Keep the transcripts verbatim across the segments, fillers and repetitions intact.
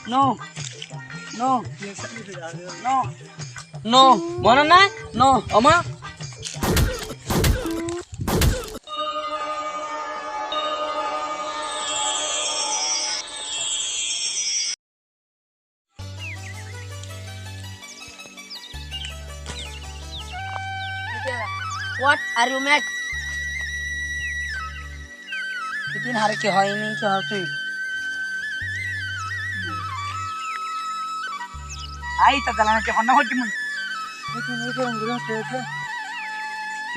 No. No. No. No. Monot nai? No. Oma? What are you mad? Itin hare ki hoy ni ki hoy tui? Ai ta dalana ke honna hoti mun.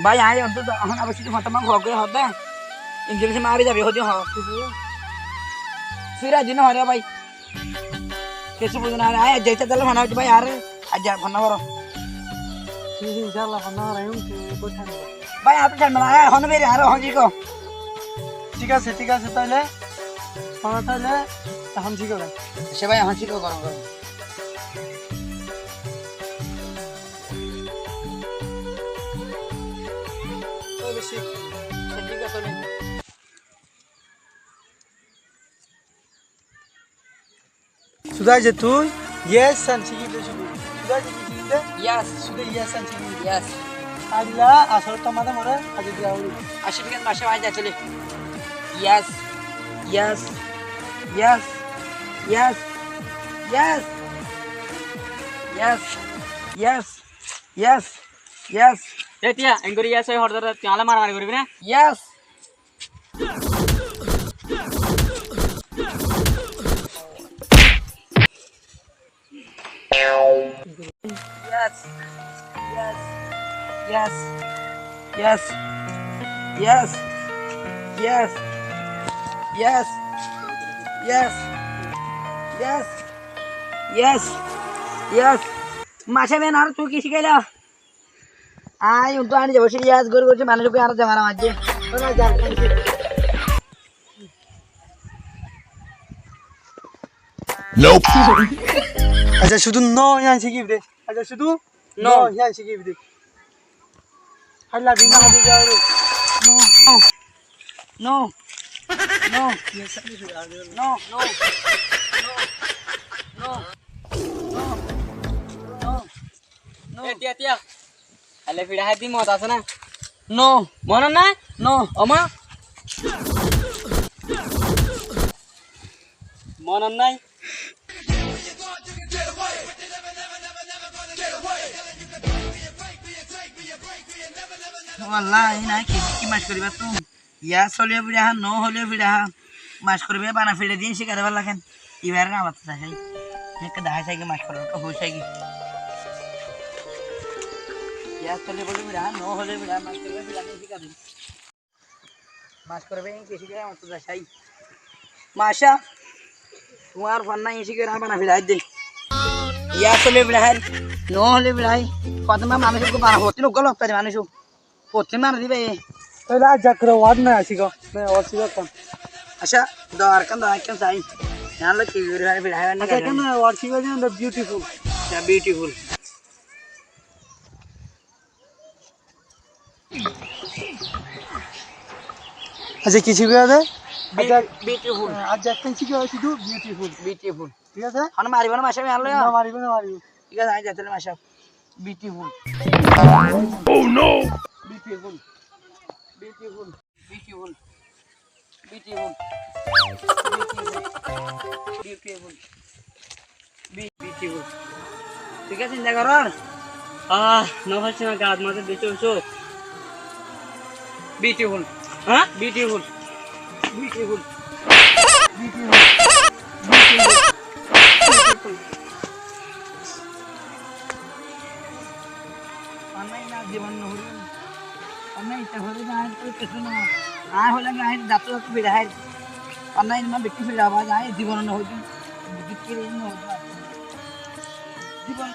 Bái, ai onto hon abar kichu hotá man hok hode. Injil se mari jabi hodi ho. Sira dino hore bái. Kessú buzó na, añí aijja ítar dólla fana óiye bái, añáre aijja fana goró. Ji, ji, incállah, fana goráiyum, tui bói tákbe. Bái, añí tó fana, añí ehón beri, añáre ehón cíko. Thík asé, thík asé, tóile fana tóile ehón cíko bái. Accá bái, ehón cíko, gorom gorom. Tóile cík, cík, thík asé, tóile. Cúde aijja tui yes san cíkibi de cúde. Cúde aijja ki cíkibi de? Yes. Cúde yes san cíkibi de. Yes. Aijja asóle tor mazé more aijja diya óibo. Accá, thík asé, maicá, aijja asóle. Yes. Yes. Yes. Yes. Yes. Yes. Yes. Yes. Yes. E tiya, engori yes oi hordar, tui añáre maramari goribi na? Yes. Yes. Yes. Yes. Yes. Yes. Yes. Yes. Yes. Yes. Yes. Maicá, ben ar tui ki cíkaila? Añí uddú aní de bói yes gorí gorí manúic uggwá añáre de mara maijjé. Nope. Accá, cúdu no yián cíkibi de. Accá, cúdu no. No yián cíkibi de. Hálla bina hadi jaru. No. No. No. No. No. No. No. No. E tiya, tiya. Aile fiçá hái di, monot asé na? No. Monot nai? No. Oma? Monot nai? Wallá, iín añí ki, ki mac goríbar tún? Yes óile fiçá há, no óile fiçá há. Mac goríbar bana fiçá diye cíkar bála ken. Ibáre na bata sai. Ekka dahái sai ki mac goríbar, ekka hoi sai ki. Yes óile bóle fiçá há, no óile fiçá há, mac goríbar fiçá diye cíkar. Mac goríbar in ki cíkar bála sai. Maicá, tuáñr fanna in cíkar bála fiçá de. Yes óile fiçá há, no óile fiçá há. Fotma manúic uggwá bana hotin uggwá lottai manúic. Fottí mari diba e. Tóile aijja ekkán word nai así go. Nai, word así go ekkán. Accá, do Arkán, do Arkán sai. Yián loi ki gorí fari, fiçá haibar accá, ná? Ekkán word así go, yián do beautiful. Accá, beautiful. Accá, ki cíkba de? Be-, accá, beautiful. Accá, ekkán cíkba de cúdu beautiful. Beautiful. Thík asé? Hone maribo na maicá, yián loi? No maribo, no maribo. Thík asé, añí zai tóile maicá. Beautiful. Oh no! Beautiful. Beautiful. Beautiful. Beautiful. Be-, beautiful. Thík asé, cinta goró. Ah, no hoiccé na, gat mazé bicí hoiccé. Beautiful. Há? Beautiful. Beautiful. Beautiful. Beautiful. Beautiful. Onnai na zibon no hoiccé. Onnai ita hoiccé na, añí kessú no. Añí hoilám añí zato zato fiçá hái. Onnai na bicí fiçá hái, añí zibon no hoiccé. Bicí no hoiccé. Zibon